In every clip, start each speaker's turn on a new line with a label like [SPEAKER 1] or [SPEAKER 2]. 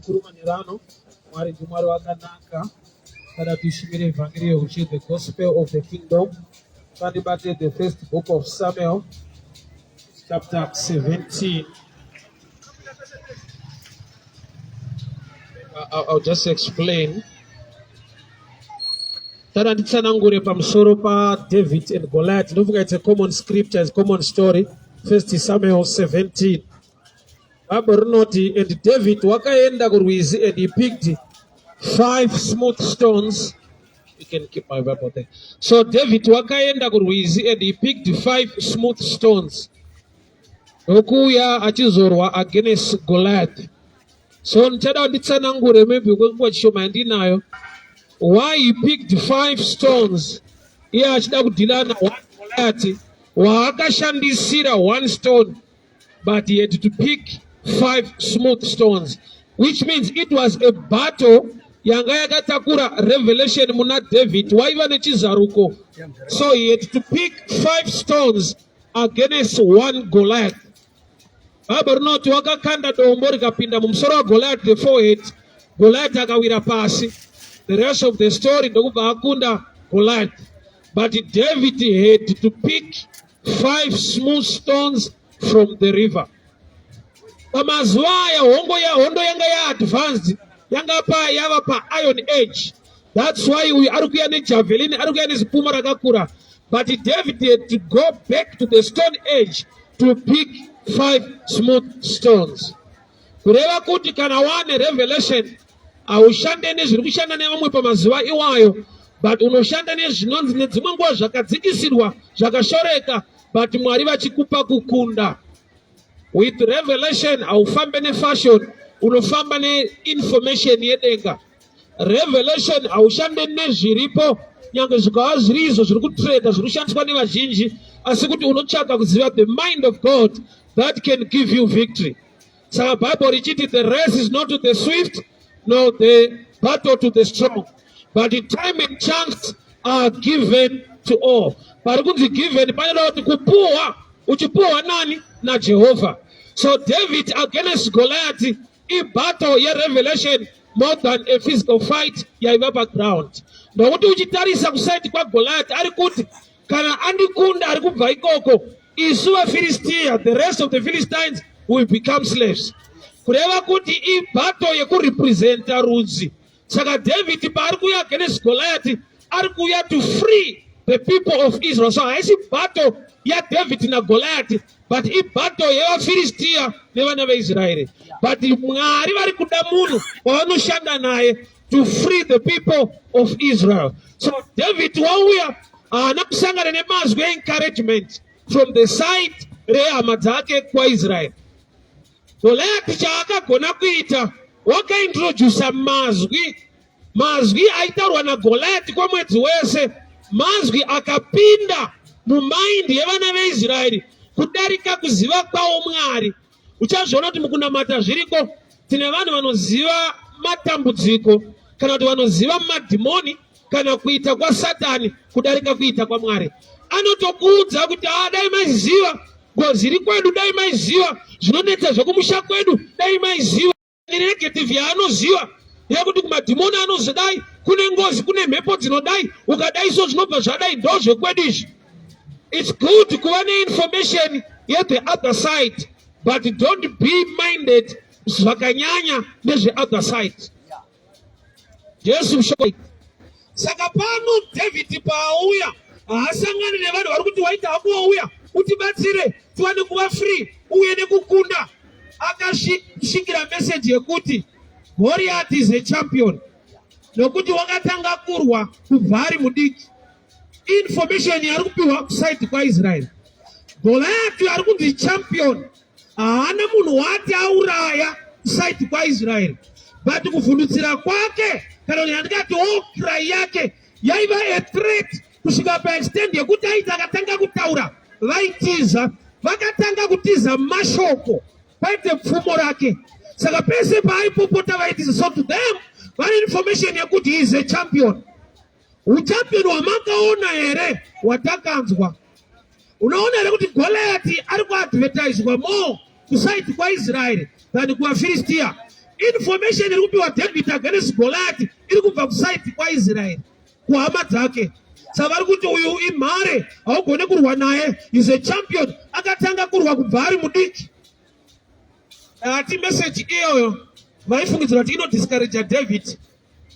[SPEAKER 1] Zvikuru manheru ano. Mwari ndiMwari wakanaka. Kana tishumire vhangeri yeushe, the gospel of the kingdom. Vandibate the first book of Samuel, chapter 17. I'll just explain. Tara nditsanangure pamusoro paDavid and Goliath. Ndofunga it's a common scripture, it's a common story. First Samuel 17. Bible rinoti, and David wakaenda kurwizi and he picked five smooth stones. You can keep my Bible there. So David wakaenda kurwizi and he picked five smooth stones. Ndokuuya achizorwa against Goliath. So ndichada nditsanangure maybe kwenguva chishoma yandinayo why he picked five stones iye achida kudhilana one Goliath waakashandisira one stone but he had to pick five smooth stones which means it was a battle yanga yakatakura revelation muna David waiva nechizaruko so he had to pick five stones against one Goliath. Bible rinoti wakakanda dombo rikapinda mumusoro waGoliath the forehead. Goliath akawira pasi. The rest of the story ndokubva akunda Goliath. But David had to pick five smooth stones from the river. Pamazuva aya hongo ya hondo yanga ya advanced yanga pa yava pa iron age. That's why uyu ari kuya nejavelin ari kuya nezipfumo rakakura. But David had to go back to the stone age to pick five smooth stones. Kureva kuti kana wane revelation haushande nezviri kushanda nevamwe pamazuva iwayo but unoshanda nezvinonzi nedzimwe nguva zvakadzikisirwa zvakashoreka but Mwari vachikupa kukunda. With revelation haufambe nefashion, unofamba neinformation yedenga. Revelation haushande nezviripo nyange zvikava zviri izvo zviri kutrenda zviri kushandiswa nevazhinji, asi kuti unotsvaka kuziva the mind of God that can give you victory. Saka Bible richiti the race is not to the swift nor the battle to the strong, but time and chance are given to all. Pari kunzi given panoda kuti kupuhwa, uchipuhwa nani? NaJehovha. So David against Goliath ibattle yerevelation more than a physical fight yaiva paground. Nokuti uchitarisa kusaidi kwaGoliath ari kuti kana andikunda ari kubva ikoko, isu vaFilistia, the rest of the Philistines will become slaves. Kureva kuti ibattle yekurepresenta rudzi. Saka David paari kuuya against Goliath ari kuuya to free the people of Israel. So haisi battle yaDavid naGoliath but ibattle yevaFilistia nevana veIsraeri. But Mwari vari kuda munhu wavanoshanda naye to free the people of Israel. So David wauya haana kusangana nemazwi encouragement from the side rehama dzake kwaIsrael. Goliath chaakagona kuita wakaintrodusa mazwi mazwi aitaurwa naGoliath kwemwedzi wese, mazwi akapinda mumaindi yevana veIsraeri kudarika kuziva kwavo Mwari. Uchazviona kuti mukunamata zviriko, tine vanhu vanoziva matambudziko kana kuti vanoziva madhimoni kana kuita kwaSatani kudarika kuita kwaMwari. Anotokuudza kuti ah, dai maiziva ngozi iri kwedu, dai maiziva zvinonetsa zvekumusha kwedu, dai maiziva negative yaanoziva yekuti kumadhimoni anozodai, kune ngozi, kune mhepo dzinodai, ukadai so zvinobva zvadai, ndo zvekwedu izvi. It's good kuva neinformation yethe other side but don't be minded zvakanyanya nezveother side. Jesu shoko. Saka pano David paauya haasangani nevanhu vari kuti waita hako wauya utibatsire tiwane kuva free uye nekukunda. Akasvikira message yekuti Goliath is a champion nokuti wakatanga kurwa kubva ari mudiki. Information yaari kupiwa kusaidi kwaIsrael, Goliath ari kunzi champion haana munhu waati auraya kusaidi kwaIsraeri, but kuvhundutsira kwake kana kuti handingati okrai yake yaiva a threat kusvika paextend yekuti aiti akatanga kutaura vaitiza, vakatanga kutiza mashoko paite pfumo rake. Saka pese paaipopota vaitiza. So to them vane information yekuti he is a champion. Uchampion hwamakaona here hwatakanzwa? Unoona here kuti Goliath ari kuadvertiswa more kusaidi kwaIsraeri than kuvaFiristia? Information iri kupiwa David against Goliath iri kubva kusaidi kwaIsraeri, kuhama dzake. Saka vari kuti uyu imhare, haugone kurwa naye, is a champion, akatanga kurwa kubva ari mudiki. Ati message iyoyo vaifungidzira kuti inodiscourage David.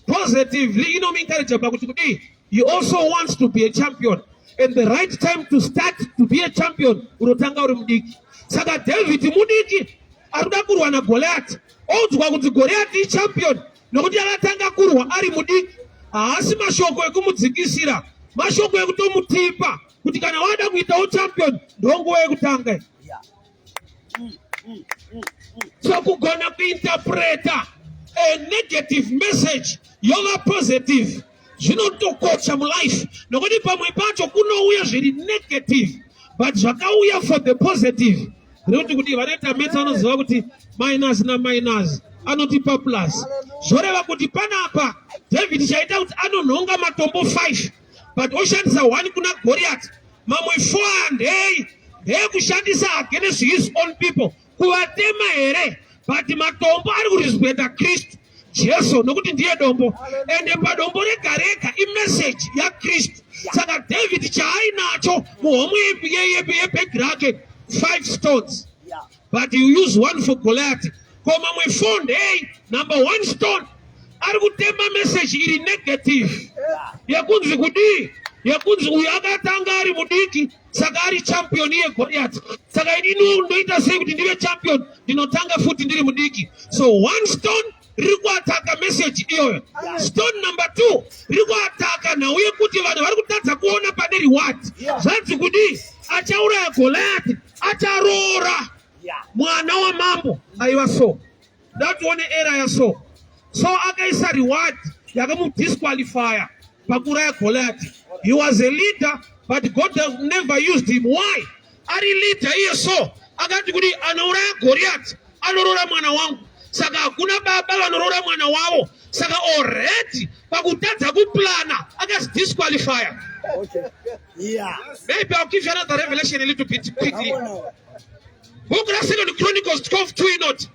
[SPEAKER 1] Positively inomuencourage pakuti kudii, he also wants to be a champion, and the right time to start to be a champion, unotanga uri mudiki. Saka David mudiki ari kuda kurwa naGoliath, oudzwa kuti Goliath ichampion nokuti akatanga kurwa ari mudiki. Haasi mashoko ekumudzikisira, mashoko ekutomutipa kuti kana wada kuitawo champion, ndonguva yekutanga. So kugona kuinterpreta a negative message yova positive zvinotokosha mulife, nokuti pamwe pacho kunouya zviri negative but zvakauya for the positive. Rekuti kuti vanoita maths vanoziva kuti minus naminus anotipa plus. Zvoreva kuti panapa David chaita kuti anonhonga matombo 5 but oshandisa 1 kuna Goliath. Mamwe 4 ndei ndeyekushandisa against his own people, kuvatema here, but matombo ari kurepresenta Kristu Jesu, nokuti ndiye dombo, ende padombo rega rega imeseji yaKristu. Saka David chaainacho muhomwe yebhegi rake, five stones, but you use one for Goliath. Ko mamwe four ndei? Number one stone ari kutema meseji iri negative yekunzi kudii, yekunzi uyu akatanga ari mudiki, saka ari champion yeGoliath. Saka inini ndoita sei kuti ndive champion? Ndinotanga futi ndiri mudiki. So one stone riri kuataka meseji iyoyo. Stone number two riri kuataka nhau yekuti vanhu vari kutadza kuona pane reward. Zvanzi kudii? Achauraya Goliath acharoora mwana wamambo aiva. So ndatione era yaSaul. So akaisa reward yakamudisqualifya pakuuraya Goliath. He was a leader, but God never used him. Why? Ari leader iye, so akati kuti anouraya Goliath anoroora mwana wangu. Saka hakuna baba vanoroora mwana wavo. Saka already pakutadza kuplana akazidisqualifya. Maybe I'll give you another revelation a little bit quickly. Book raSecond Chronicles 12:2 inoti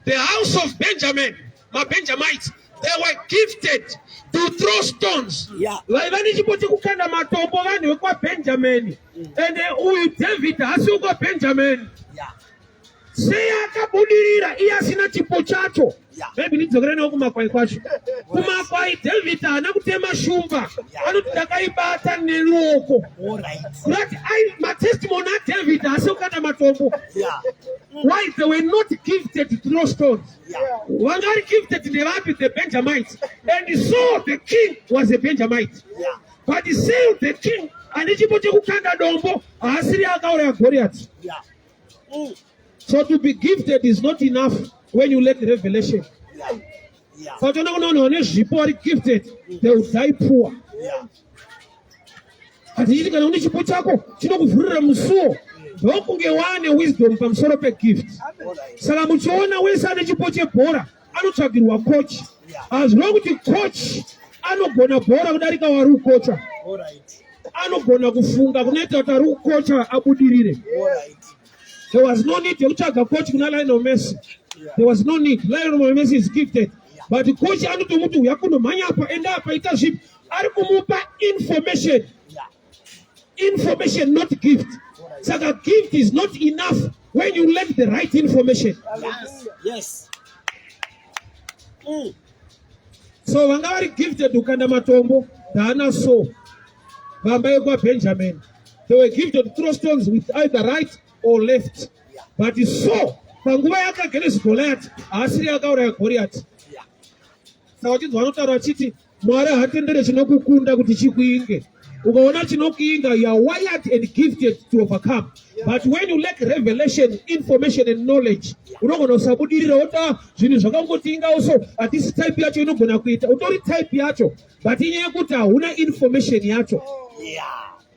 [SPEAKER 1] the house of Benjamin, maBenjamites, they were gifted to throw stones. Vaiva nechipo chekukanda matombo vanhu vekwaBenjamini. Ende uyu David haasi wekwaBenjamini. Sei akabudirira iye asina chipo chacho? Maybe ndidzokere newo kumakwai kwacho. Kumakwai David haana kutema shumba, anoti ndakaibata neruoko. Kurati matestimony aDavid haasi kukanda matombo. Why? They were not gifted to throw stones. Vanga vari gifted ndevapi? The Benjamites. And so the king was a Benjamite, but Saul the king ane chipo chekukanda dombo haasiri akauraya Goliath. So to be gifted is not enough when you lack revelation. Saka kuna vanhu vane zvipo vari gifted, they will die poor. Hatichiti kana une chipo chako chinokuvhurira musuo, ndokunge waane wisdom pamusoro pegift. Saka muchiona wese ane chipo chebhora anotsvagirwa coach. Hazvinova kuti coach anogona bhora kudarika wari kukocha. Anogona kufunga kunoita kuti ari kukocha abudirire. There was no need yekutsvaga coach kuna Lionel Messi. There was no need. Lionel Messi is gifted, but coach anotomuti uya kunomhanya apa, enda apa, ita zvipi. Ari kumupa information. Information, not gift. Saka gift is not enough when you lack the right information. So vanga vari gifted kukanda matombo ndaana so vamba yekwaBenjamin. They were gifted to throw stones with either right or left, but so panguva yake against Goliath haasiri akauraya Goliath. Saka uchinzwa vanotaura vachiti Mwari haatendere chinokukunda kuti chikuinge. Ukaona chinokuinga, you are wired and gifted to overcome, but when you lack revelation, information and knowledge, unogona kusabudirira. Wota zvinhu zvakangotingawo, so hatisi type yacho. Inogona kuita utori type yacho, but inyaya yekuti hauna information yacho.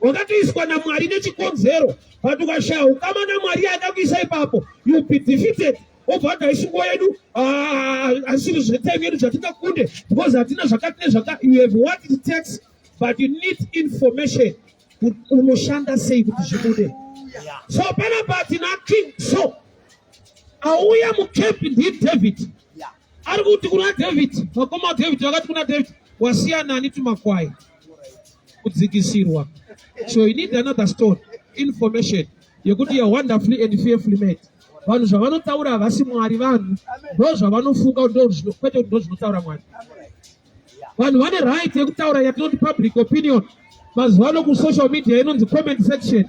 [SPEAKER 1] Wakatoiswa naMwari nechikonzero, but ukashaya ukama naMwari akakuisa ipapo, you be defeated. Wobva wati haisi nguva yedu, hasiri zvetime yedu zvatingakunde because hatina zvakati nezvaka. You have what it takes, but you need information kuti unoshanda sei kuti zvibude. So panapa tina King. So auya mucamp ndiDavid. Ari kuti kuna David, vakoma vaDavid vakati kuna David, wasiya nani tumakwai kudzikisirwa. So you need another stone, information yekuti you are wonderfully and fearfully made. Vanhu zvavanotaura havasi Mwari, vanhu ndo zvavanofunga, kwete kuti ndo zvinotaura Mwari. Vanhu vane right yekutaura yatinoti public opinion. Mazuva ano kusocial media inonzi comment section.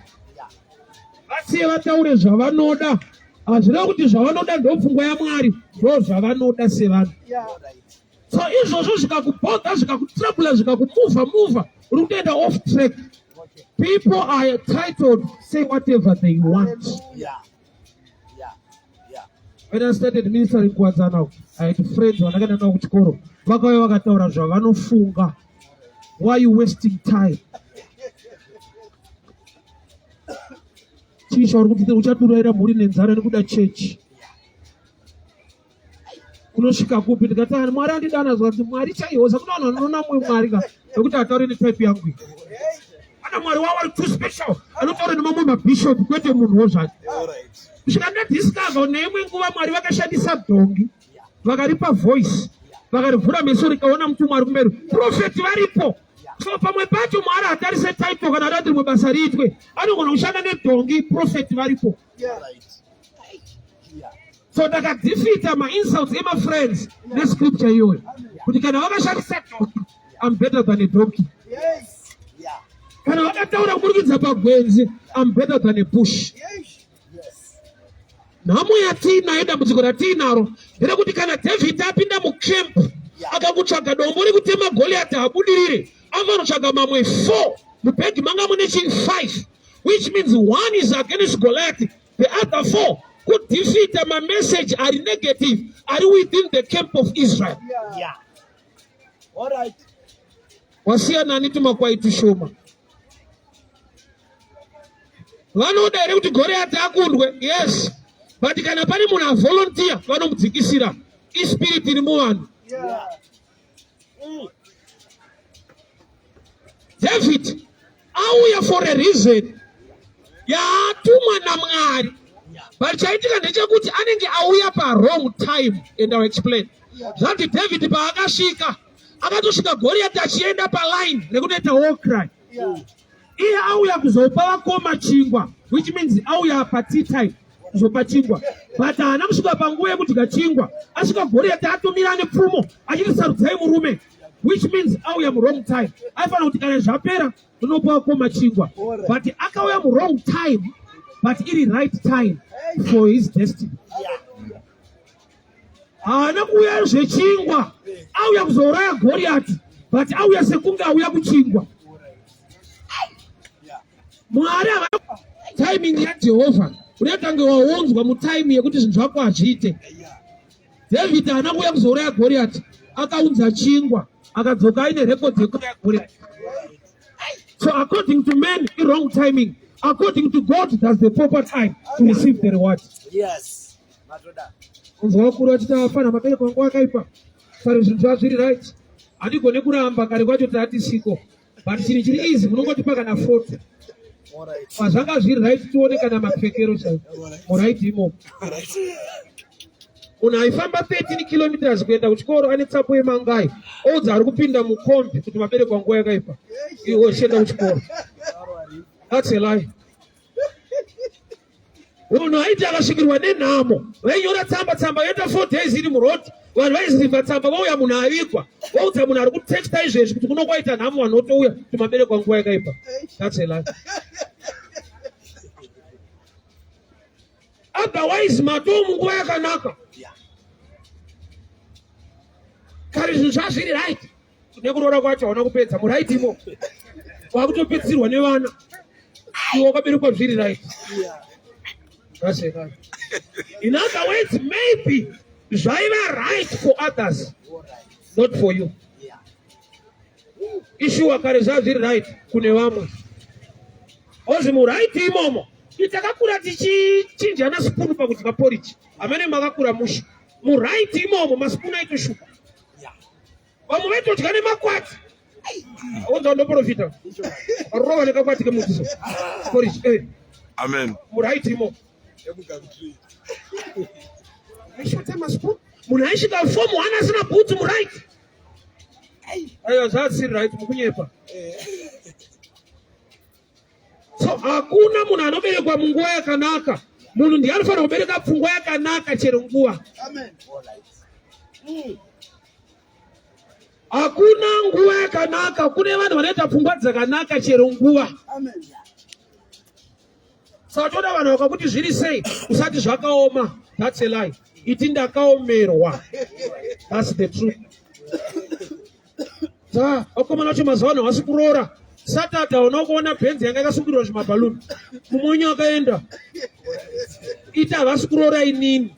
[SPEAKER 1] Vasiye vataure zvavanoda. Hazvireva kuti zvavanoda ndopfungwa yaMwari, ndo zvavanoda sevanhu. So izvozvo zvikakubhodha, zvikakutrabula, zvikakumuvha muvha, uri kutoenda off track. People are entitled to say whatever they want. When I started ministering kuWadzana, I had friends vandakaenda navo kuchikoro, vakauya vakataura zvavanofunga. Why you wasting time? Chii chauri kuti uchaturayira mhuri nenzara nekuda chechi? Unosvika kupi? Ndikati ah, Mwari andidana zvanzi Mwari chaiwo sakuna vanhu vanoona mumwe Mwari ka nekuti ataure netype yangu iyi. Ana Mwari wavo ari too special, anotaura nemamwe mabishop kwete munhuwo zvake. Kusvika ndadiscover neimwe nguva Mwari vakashandisa dhongi vakaripa voice vakarivhura meso rikaona mutumwa ari kumberi, profeti varipo. So pamwe pacho Mwari hatarise title kana ada kuti rimwe basa riitwe, anogona kushanda nedhongi, profeti varipo. So ndakadefeata mainsults emafriends nescripture iyoyo kuti kana vakashandisa dhongi, I'm better than a donkey. Kana vakataura kuburikidza pagwenzi, I'm better than a bush. Nhamo yatiinayo, dambudziko ratiinaro nderekuti kana David apinda mucamp akangotsvaga dombo rekutema Goliath habudirire, anotsvaga mamwe 4 mubhegi manga mune chi 5, which means one is against Goliath, the other 4 kudefeata mamessage ari negative ari within the camp of Israel.
[SPEAKER 2] All right.
[SPEAKER 1] Wasiya nani tumakwai tushoma? Vanoda here kuti Goliath akundwe? Yes, but kana pane munhu avolunteer vanomudzikisira. Ispirit iri muvanhu. David auya for a reason yaatumwa naMwari, but chaitika ndechekuti anenge auya pa wrong time, and I'll explain. Zvanzi David paakasvika, akatosvika Goliath achienda paline rekunoita war cry. Iye auya kuzopa vakoma chingwa, which means auya pa tea time kuzopa chingwa, but haana kusvika panguva yekudya chingwa. Asvika Goliath atomira nepfumo achiti sarudzai murume, which means auya muwrong time. Aifanira kuti kana zvapera unopa vakoma chingwa, but akauya muwrong time, but iri right time for his destiny. Haana kuuya zvechingwa, auya kuzouraya Goliath, but auya sekunge auya kuchingwa. Mwari hava timing yaJehovha, unotange waunzwa mutime yekuti zvinhu zvako hazviite. David haana kuuya kuzouraya Goliath, akaunza chingwa, akadzoka aine record yekuuraya Goliath. So according to men, wrong timing. According to God, that's the proper time to receive the reward.
[SPEAKER 2] Yes.
[SPEAKER 1] Unzwa vakuru vachiti avafana mabereko angu akaipa, kare zvinhu zvazviri right. Handigone kuramba kare kwacho tatisiko, but chinhu chiri easy munongotipa kana foto pazvanga zviri right tione kana mapfekero chaiwo muright imomo. Munhu aifamba 13 kilometers kuenda kuchikoro ane tsapo yemangai, oudza ari kupinda mukombi kuti mabereko angu yakaipa, iwe uchienda kuchikoro. That's a lie. Munhu aiti akasvikirwa nenhamo, vainyora tsamba, tsamba yoita 4 days iri muroad, vanhu vaizivha tsamba, vauya munhu avigwa, vaudza munhu ari kutexta izvezvi kuti kuno kwaita nhamo, vanhu votouya kuti mabereko anguva yakaipa. That's a lie. Otherwise matoo munguva yakanaka. Kare zvinhu zvazviri right, nekuroora kwacho hauna kupedza muright imo, wakutopedzisirwa nevana, iwe wakaberekwa zviri right. That's a lie. In other words, maybe zvaiva right for others, not for you. Ishuwa kare zvazviri right kune vamwe, ozi muright imomo. Takakura tichichinjana spoon pakudya porridge, amene makakura musha muright imomo, maspoon aitoshupa, vamwe vaitodya nemakwati. Onza ndoprofita rova nekakwati kemuti so porridge eh.
[SPEAKER 3] Amen.
[SPEAKER 1] Muright imomo aishota maspoon. Munhu aisvika form 1 asina bhutsu muright. Aiwa zvasiri right mukunyepa. So hakuna munhu anoberekwa munguva yakanaka. Munhu ndiye anofanira kubereka pfungwa yakanaka chero nguva.
[SPEAKER 2] Amen.
[SPEAKER 1] Hakuna nguva yakanaka kune vanhu vanoita pfungwa dzakanaka chero nguva.
[SPEAKER 2] Amen.
[SPEAKER 1] Saka toda vanhu vakakuti zviri sei usati zvakaoma. That's a lie. Iti ndakaomerwa. That's the truth. Sa vakomana vacho mazuva ano havasi kuroora. Saturday hauna kuona bhenzi yanga yakasungirwa zvimabhaluni. Mumwe wenyu akaenda. Iti havasi kuroora inini.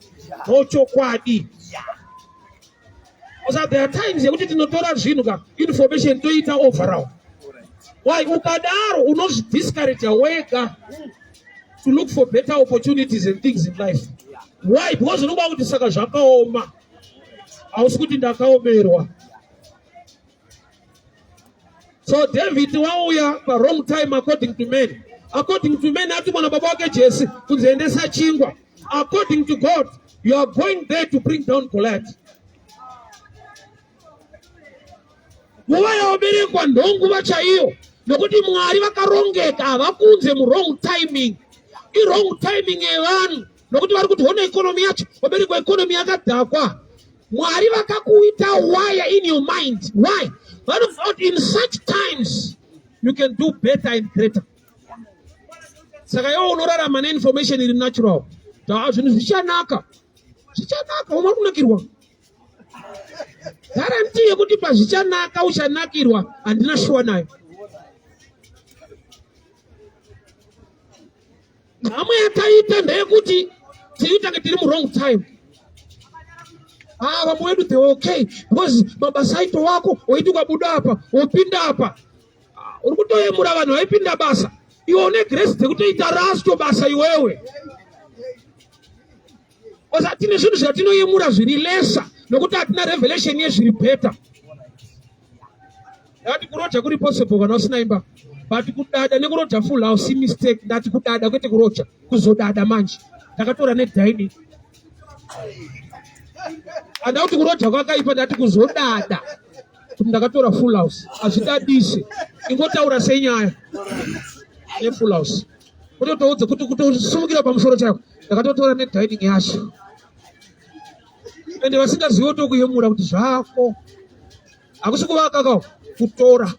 [SPEAKER 1] Ndochokwadi. Osa there are times yekuti tinotora zvinhu ka information toita overall. Why ukadaro unozvidiscourage wega to look for better opportunities and things in life. Why? Because unoba kuti saka zvakaoma. Hausi kuti ndakaomerwa. So David wauya pa wrong time according to men. According to men atumwa na baba wake Jesse kunzi endesa chingwa. According to God, you are going there to bring down Goliath. Nguva yawaberekwa ndonguva chaiyo nokuti Mwari vakarongeka havakunze mu wrong timing. I wrong timing yevanhu nokuti vari kuti hona economy yacho waberekwa economy yakadhakwa. Mwari vakakuita wire in your mind. Why? Vanoziva kuti in such times you can do better and greater. Saka iwe unorarama neinformation iri natural. Ta zvinhu zvichanaka. Zvichanaka, umwe kunakirwa. Guarantee yekuti pazvichanaka uchanakirwa handina shuwa nayo. Nhamo yataita ndeyekuti tiri tange tiri muwrong time. Ah, vamwe wedu they were okay because mabasa aito wako waiti ukabuda apa wopinda apa. Ah, uri kutoyemura vanhu vaipinda basa iwe une grace dzekutoita rasto basa iwewe. Because tine zvinhu zvatinoyemura zviri lesa nokuti hatina revelation yezviri better. Ndati kuroja kuri possible kana usina imba but kudada nekuroja full house mistake. Ndati kudada kwete kuroja, kuzodada manje. Ndakatora nedining. Handa kuti kuroja kwakaipa, ndati kuzodada kuti ndakatora full house. Hazvidadisi, ingotaura senyaya nefull house kutotoudza kuti kutosumukira pamusoro chako. Ndakatotora nedining yacho, ende vasingazivi tokuyemura kuti zvako hakusi kuvaka ka kutora.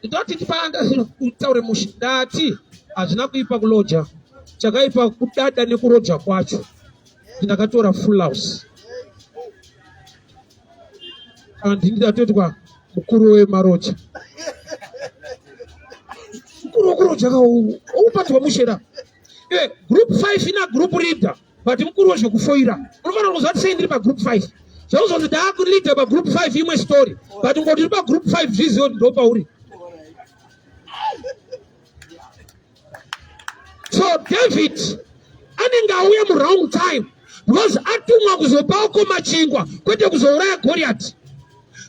[SPEAKER 1] Ndoti ndipanda kutaure mushe, ndati hazvina kuipa kuloja, chakaipa kudada nekuroja kwacho. Ndakatora full house andini ndatoitwa mukuru wemaroja, mukuru wekuroja ka upatiwa mushera. Group 5 ina group leader but mukuru wezvekufoira unofanira kuziva kuti sei ndiri pagroup 5. Zvauzonzi ndaakuleader pagroup 5 imwe story, but ngoti uri pagroup 5 zvizivo kuti ndopauri. So David anenge auya muwrong time because atumwa kuzopa ukoma chingwa kwete kuzouraya Goliath.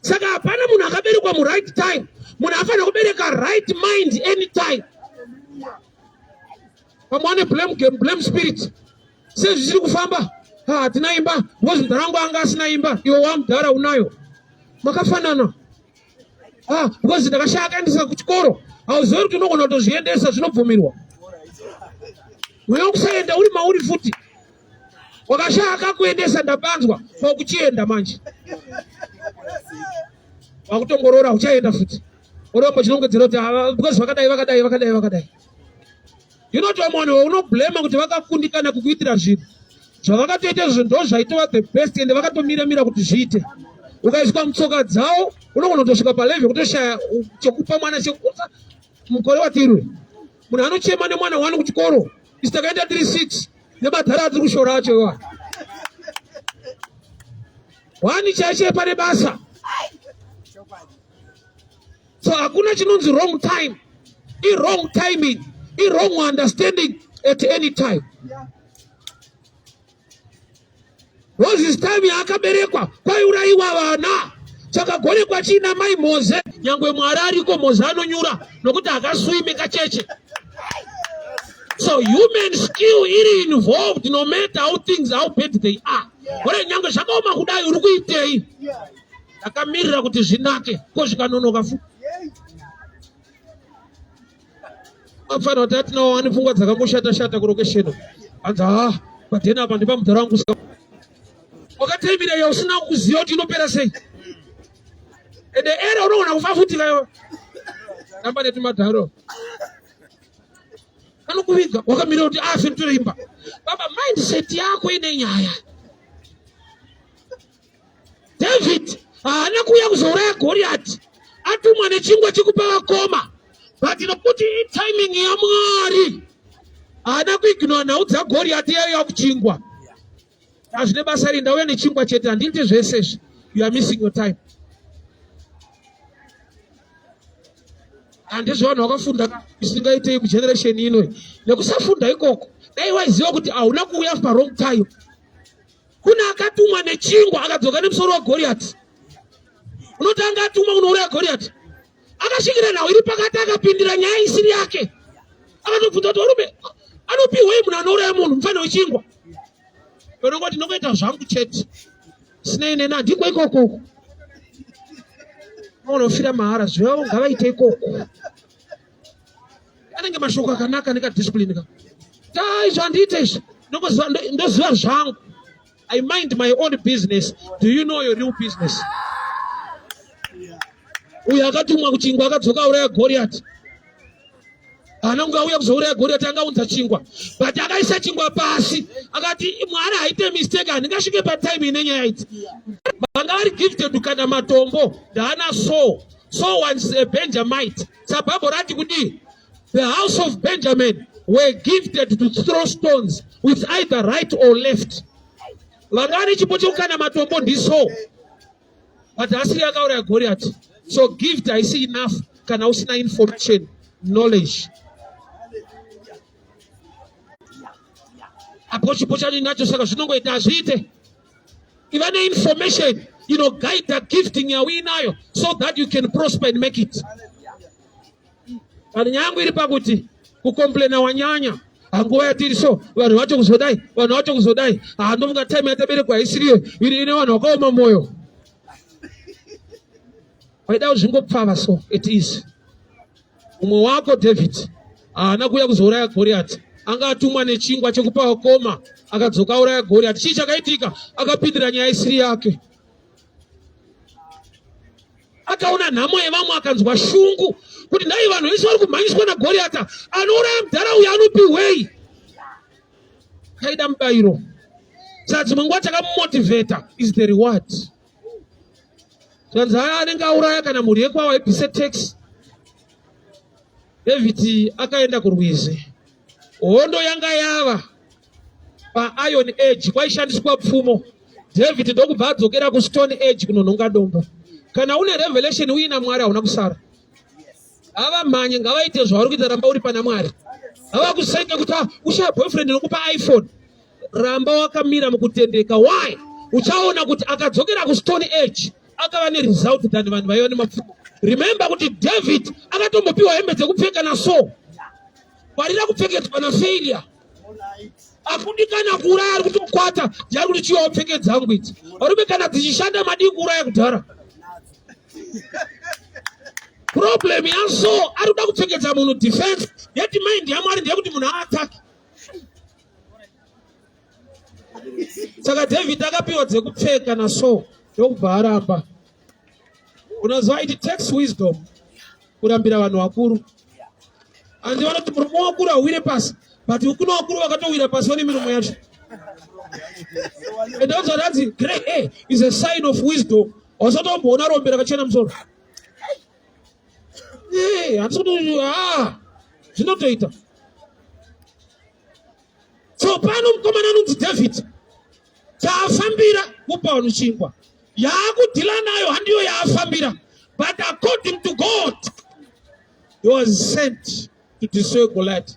[SPEAKER 1] Saka hapana munhu akaberekwa muright time. Munhu afanira kubereka right mind anytime. Vamwe vane blame game, blame spirit. Sezvichiri kufamba, hatina imba because mudhara wangu anga asina imba, iwe wamudhara unayo. Makafanana. Because ndakashaya akaendesa kuchikoro. Hauzivi kuti unogona kutozviendesa, zvinobvumirwa. Mweya wekusaenda uri mauri futi. Wakashaya akakuendesa, ndapanzwa kwakuchienda manje. Wakutongorora uchaenda futi. Urombo chinongedzera kuti because vakadai vakadai vakadai vakadai. You know what vanhu unoblema kuti vakakundikana kukuitira zvinhu zvavakatoita izvo ndo zvaitova the best ende vakatomira mira kuti zviite. Ukaiswa mutsoka dzavo unogona kutosvika palevel yekutoshaya chekupa mwana chekusa. Mukore watirwe munhu anochema nemwana wani kuchikoro, isu takaenda tiri 6 nemadhara atiri kushora acho iwa wani chaiche pane basa. So hakuna chinonzi wrong time, i wrong timing, i wrong understanding at any time. Moses time yaakaberekwa kwaiurayiwa vana, chakagonekwa chiina mai Moze. Nyangwe Mwari ariko, Moze anonyura nokuti akaswimi kacheche. So human skill iri involved no matter how things how bad they are. Ore nyange zvakaoma kudai uri kuitei? Ndakamirira kuti zvinake ko zvikanonoka futi. Afanira kuti atinawo ane pfungwa dzakangoshata shata kurokesheni. Hanzi ha padhena apa ndipamudhara wangu wakateimira iyo usina kuziva kuti inopera sei. Ende era unogona kufa futi kayo. Tamba netumadharo. Anokuviga wakamira kuti afe ndotoimba. Baba mindset yako ine nyaya. David haana kuuya kuzouraya Goriati atumwa nechingwa chekupa vakoma but nokuti itiming yaMwari haana kuignora nhau dzaGoriati yaiya kuchingwa. Hazvine basa ri ndauya nechingwa chete handiite zvese izvi. You are missing your time. Handizvo vanhu vakafunda isingaitei mugeneration ino nekusafunda ikoko. Dai waiziva kuti hauna kuuya pa wrong time. Kune akatumwa nechingwa akadzoka nemusoro waGoriati. Unoti anga atumwa kunouraya Goriati. Akasvikira nhau iri pakati akapindira nyaya isiri yake. Akatobvunza kuti varume anopihwei munhu anouraya munhu mufana wechingwa. Vanongoti ndinongoita zvangu chete. Sinei neni handiko ikoko. Unofira mahara zvavo ngavaite ikoko. Anenge mashoko akanaka nekadiscipline ka. Ta izvo handiite izvi. Ndongoziva ndoziva zvangu. I mind my own business. Do you know your real business? Uyo akatumwa kuchingwa akadzoka auraya Goliath. Haana kunge auya kuzouraya Goliath angaunza chingwa. But akaisa chingwa pasi. Akati Mwari haite mistake handingasvike patime ine nyaya idzi. Vanga vari gifted kana matombo ndaana Saul. Saul was a Benjamite. Sabhabho rati kudii? The house of Benjamin were gifted to throw stones with either right or left. Vanga vane chipo chekukanda matombo ndiSaul. But asiri akauraya Goliath. So gift haisi enough kana usina information, knowledge. Apo chipo chandinacho saka zvinongoita hazviite. Iva neinformation inoguida gifting yauinayo so that you can prosper and make it. But nyaya yangu iri pakuti kucomplaina wanyanya hanguva yatiri so vanhu vacho kuzodai vanhu vacho kuzodai handofunga time yataberekwa haisiriyo iri ine vanhu vakaoma mwoyo waida kuzvingopfava so it is mumwe wako David haana kuuya kuzouraya Goriati anga atumwa nechingwa chekupa vakoma akadzoka auraya Goriati chii chakaitika akapindira nyaya isiri yake akaona nhamo yevamwe akanzwa shungu kuti nhai vanhu vese vari kumhanyiswa nagoriata anouraya mudhara uyu anopihwei kaida mubayiro saka dzimwe nguva chakamumotivheta is the reward zvanzi aya anenge auraya kana mhuri yekwavo aibvise tax David akaenda kurwizi hondo yanga yava paIron Age kwaishandiswa pfumo. David ndokubva adzokera kuStone Age kunonhonga dombo. Kana une revelation uina Mwari hauna kusara. Havamhanye ngavaite zvavari kuita, ramba uri pana Mwari. Havakusenge kuti ah, ushaya boyfriend nokupa iPhone. Ramba wakamira mukutendeka. Why? Uchaona kuti akadzokera kuStone Age akava neresult than vanhu vaiva nemapfumo. Remember kuti David akatombopiwa hembe dzekupfeka naSaul. Kwarira kupfekedzwa nafailure. Akundikana kuuraya ari kutokwata ndiari kuti chiwa upfeke dzangu idzi. Varume kana dzichishanda madii kuuraya kudhara. Problem yaSaul ari kuda kupfekedza munhu defense yet mind yaMwari ndeyekuti munhu aattack. Saka David akapiwa dzekupfeka naSaul ndokubva aramba. Unoziva it takes wisdom kurambira vanhu vakuru. Hanzi vanoti murume wakuru hauwire pasi but kuna vakuru vakatowira pasi vane miromo yacho. And also hanzi grey hair is a sign of wisdom. Wasatomboona rombe rakachena musoro. Eh, handisi kuti ah zvinotoita. So pano mukomana anonzi David chaafambira kupa vanhu chingwa yaakudhila nayo handiyo yaafambira but according to God he was sent to destroy Goliath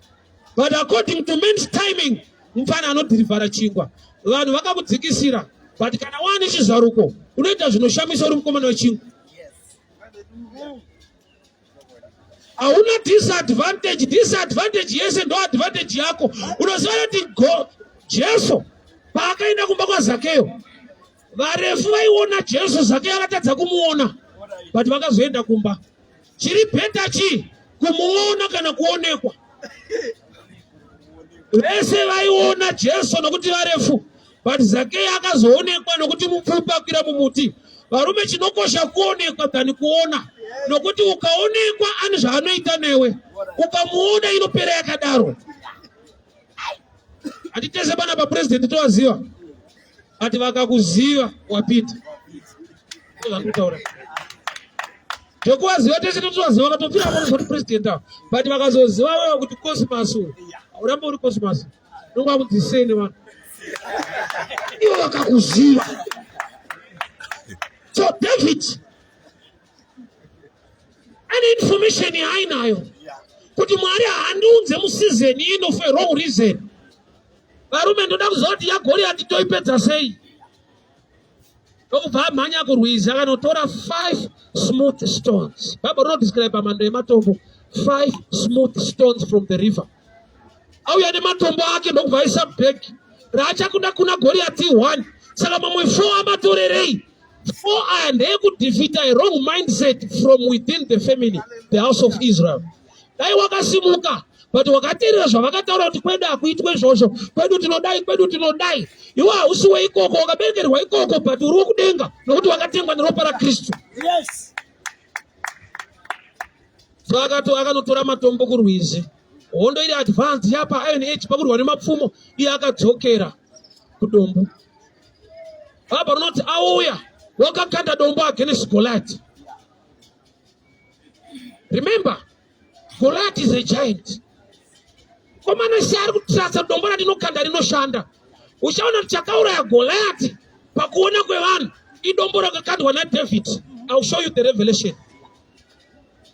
[SPEAKER 1] but according to man's timing mufana anodhirivhara chingwa vanhu vakakudzikisira but kana waane chizaruko unoita zvinoshamisa uri mukomana wechingwa. Hauna disadvantage, disadvantage yese ndo advantage yako. Unoziva kuti Jesu paakaenda kumba kwaZakeyo, varefu vaiona Jesu, Zakeyo akatadza kumuona, but vakazoenda kumba. Chiri better chii? Kumuona kana kuonekwa? Vese vaiona Jesu nokuti varefu, but Zakeyo akazoonekwa nokuti mupfupi akwira mumuti. Varume, chinokosha kuonekwa than kuona, nokuti ukaonekwa ane zvaanoita newe, ukamuona inopera yakadaro. Hatitese pana papresident tovaziva, but vakakuziva wapinda. Ndozvandikutaura. Zvekuvaziva tese totovaziva, vakatopfira vanozoti president ava, but vakazoziva vava kuti Cosmas uyu, uramba uri Cosmas, unonga kunzi sei nevanhu ivo vakakuziva. So David ane information yaainayo kuti Mwari haandiunze museason ino for a wrong reason. Varume, ndoda kuziva kuti yaGoriati toipedza sei. Ndokubva amhanya kurwizi akanotora 5 smooth stones. Bible rinodescribe mhando yematombo, 5 smooth stones from the river. Auya nematombo ake ndokubva aisa bhegi raachakunda kuna Goriati 1. Saka mamwe 4 amatorerei? 4 aya ndeyekudefeata a wrong mindset from within the family, the house of Israel. Dai wakasimuka but wakateerera zvavakataura kuti kwedu hakuitwe izvozvo, kwedu tinodai, kwedu tinodai. Iwe hausi weikoko, wakaberekerwa ikoko, but uri wekudenga nokuti wakatengwa neropa raKristu.
[SPEAKER 2] Yes.
[SPEAKER 1] So akanotora matombo kurwizi. Hondo iri advanced yapa Iron Age, pakurwa nemapfumo, iye akadzokera kudombo. Baba rinoti auya wakakanda dombo against Goliath. Remember, Goliath is a giant. Komana se ari kutrasa dombo randinokanda rinoshanda. Uchaona kuti chakauraya Goliath pakuona kwevanhu idombo rakakandwa naDavid. I will show you the revelation.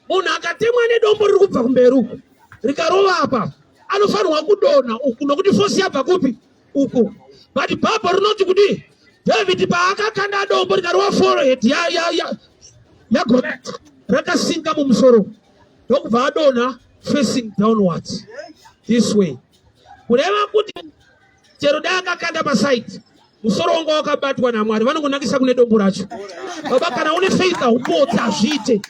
[SPEAKER 1] Munhu akatemwa nedombo riri kubva kumberi uku rikarova apa, anofanirwa kudonha uku nokuti fosi yabva kupi? Uku. But Bible rinoti kudii? David paakakanda dombo rikarova forehead yaGoliath, rakasinga mumusoro ndokubva adonha facing downwards this way. Kureva kuti chero dai akakanda pasaidi, musoro wanga wakabatwa naMwari, vanongonakisa kune dombo racho. Baba, kana une faith haupotsi, hazviite.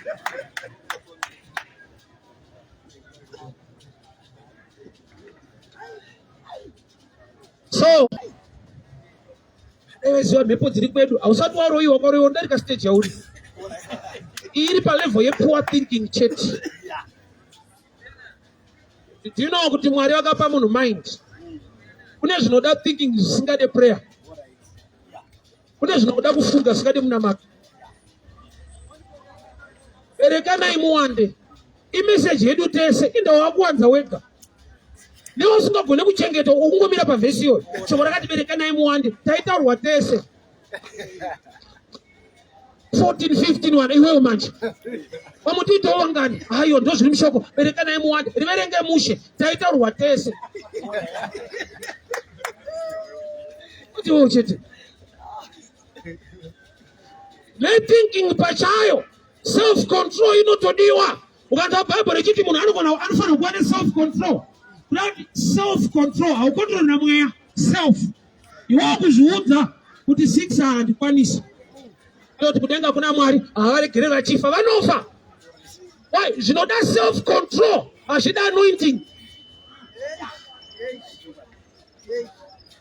[SPEAKER 1] So eweziva mhepo dziri kwedu, hausati waroiwa, wakaroiwa unodarika stage yauri iri palevel yepoor thinking chete. Do you know kuti Mwari vakapa munhu mind? Kune zvinoda thinking zvisingade prayer, kune zvinoda kufunga zvisingade munamato. Berekanai muwande, imeseji yedu tese. Inda wakuwanza wega newe usingagone kuchengeta, ukungomira pavhesi iyoyo. Shoko rakati berekanai muwande, taitaurwa tese 14 15 wana iwewe manje vamutiitawo vangani? Aiwa, ndo zviri mushoko, berekanai muwande, riverenge mushe, taitaurwa tese kuti iwewe chete nethinking pachayo. Self control inotodiwa. Ukanzwa Bhaibheri richiti munhu anogona anofanira kuva neself control, kuti self control haukontrol namweya, self iwewo kuzviudza kuti 6 handikwanisi, kuti kudenga kuna Mwari havaregere vachifa, vanofa. Why? Zvinoda self control, hazvida anointing.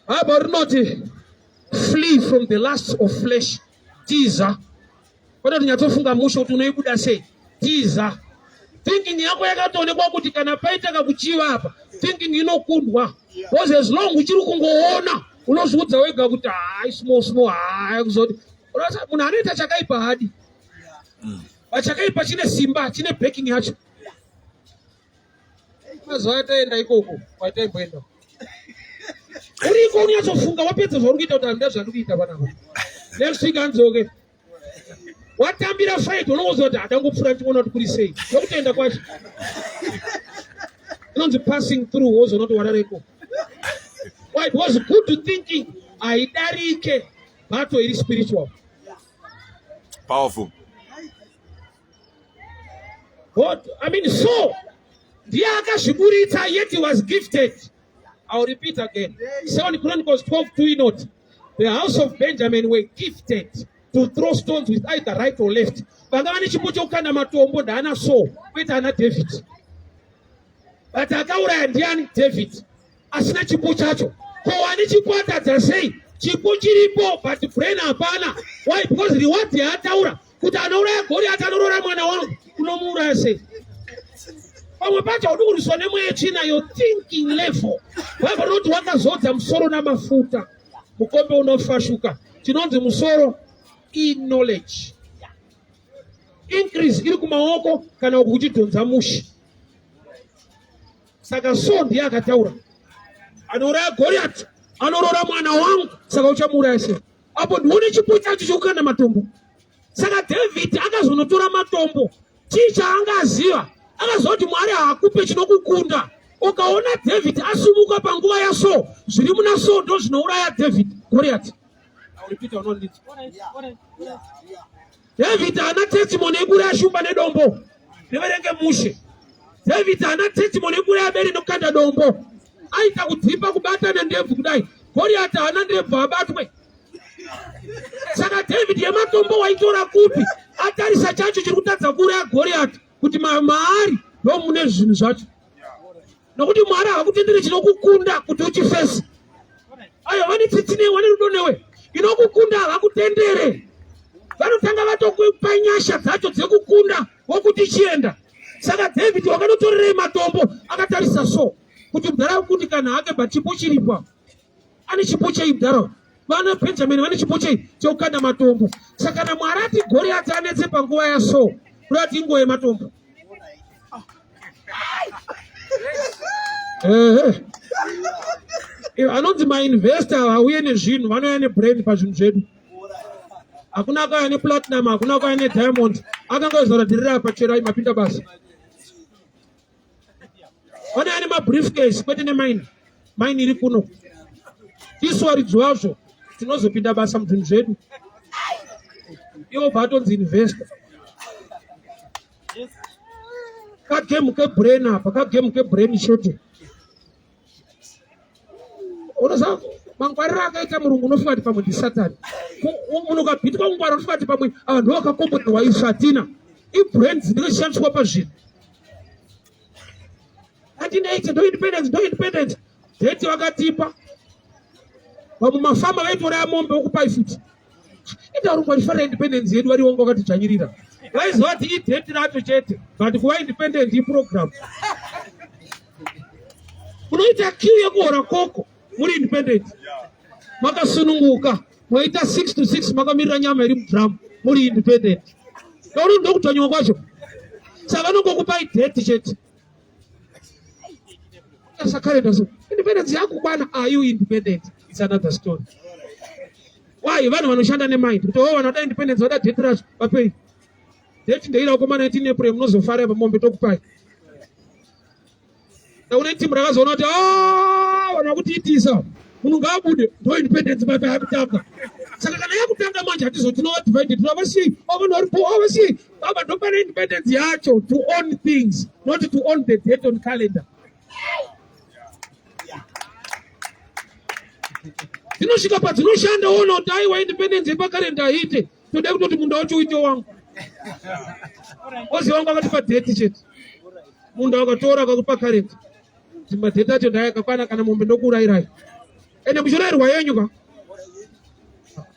[SPEAKER 1] Bible rinoti flee from the lust of flesh, tiza. Kwete kuti nyatsofunga mushe kuti unoibuda sei, tiza. Thinking yako yakatoonekwa kuti kana paita kakuchiva apa, thinking inokundwa, because as long uchiri kungoona unozviudza wega kuti hai, small small, hai kuzoti munhu anoita chakaipa hadi pachakaipa, chine simba, chine backing yacho. Mazuva ataenda ikoko kwataimboenda, uriko unyatsofunga wapedza zvauri kuita kuti handida zvandiri kuita panapa, next week anzoke watambira fight, unongoziva kuti handangopfuura ndichiona kuti kuri sei. Nokutenda kwacho inonzi passing through, wozoona kuti warareko. Why? Because good thinking haidarike battle iri spiritual.
[SPEAKER 3] Powerful.
[SPEAKER 1] God, I mean Saul ndiye akazviburitsa yet he was gifted. I'll repeat again. 2 Chronicles 12 2 inoti the house of Benjamin were gifted to throw stones with either right or left. Vanga vane chipo chekukanda matombo ndaana Saul kwete ana David. But akauraya ndiani? David. Asina chipo chacho. Ko wane chipo atadza sei? Chipo chiripo but brain hapana. Why? Because reward yaataura kuti anouraya Goliath anoroora mwana wangu unomuuraya sei? Pamwe pacho haudi kurwiswa nemweya yetsvina, your thinking level. Bible rinoti wakazodza musoro namafuta, mukombe unofashuka. Chinonzi musoro i-knowledge. Increase iri kumaoko kana uku kuchidhonza mushe. Saka so ndiye akataura anouraya Goliath anoroora mwana wangu, saka uchamuuraya sei? Apo ndione chipo chacho chekukanda matombo. Saka David akazonotora matombo, chii chaanga aziva? Akaziva kuti Mwari haakupe chinokukunda. Ukaona David asumuka panguva yaSaul, zviri muna Saul ndo zvinouraya David Goliath. David haana testimony yekuuraya shumba nedombo. Ndiverenge mushe. David haana testimony yekuuraya bere nekukanda dombo. Aita kudzipa kubata nendebvu kudai. Goliath haana ndebvu abatwe. Saka David yematombo waitora kupi? Atarisa chacho chiri kutadza kuuraya Goliath kuti maari ndo mune zvinhu zvacho. Nokuti Mwari havakutendere chinokukunda kuti uchifesi. Ayo vane tsitsi newe, vane rudo newe. Inokukunda havakutendere. Vanotanga vatokupa nyasha dzacho dzekukunda wokuti chienda. Saka David wakanotorerei matombo akatarisa so kuti mudhara akukundikana hake but chipo chiripo. Ane chipo chei mudhara? Vana Benjamin vane chipo chei chekukanda matombo. Saka kana Mwari ati Goriati anetse panguva yaSaul, kuda kuti inguva yematombo. Ehe. Anonzi mainvestor vauye nezvinhu, vanouya nebrand pazvinhu zvedu. Hakuna akauya neplatinum, hakuna akauya nediamond. Akangozora dhirira apa cherai mapinda basa. Vanouya nemabriefcase kwete nemaini. Maini iri kuno. Tisu varidzi vazvo tinozopinda basa muzvinhu zvedu. Iwo bva atonzi investor. Kagemu kebrain apa, kagemu kebrain chete. Unoziva mangwariro akaita murungu unofunga kuti pamwe ndisatani. Munhu ukabhitwa kungwara unofunga kuti pamwe ava ndivo vakakomborerwa isu hatina. Ibrain dzinenge pazvinhu. 1980 ndo independence, ndo independence. Date vakatipa. Vamwe mafama vaitoraya mombe vokupai futi. Ita varungu vachifarira independence yedu vari wonga vakatidzvanyirira. Vaiziva kuti idate racho chete, but kuva independent iprogram. Munoita queue yekuhora koko muri independent. Makasununguka, moita 6 to 6 makamirira nyama iri mudrum muri independent. Ndauri ndokudzvanyiwa kwacho. Saka vanongokupai date chete. Sakarenda so independence yakukwana are you independent it's another story why vanhu vanoshanda nemind kuti oh vanoda independence vada date racho vapei date ndeira koma 19 April munozofara pamombe tokupai ndaune team rakazoona kuti ah vanhu vakutiitisa munhu ngaabude ndo independence baba yakutanga saka kana yakutanga manje hatizoti divide tinovasiyei vanhu varipo avasiyei baba ndopane independence yacho to own things not to own the date on calendar dzinosvika padzinoshanda woona kuti aiwa independence yepakalenda haiite toda kutoti munda wacho uite wangu ozi wangu akatipa date chete munda wakatora akakupa kalenda kuti madheti acho ndayakakwana kana mombe ndokuurayirai ende muchiurayirwa yenyu ka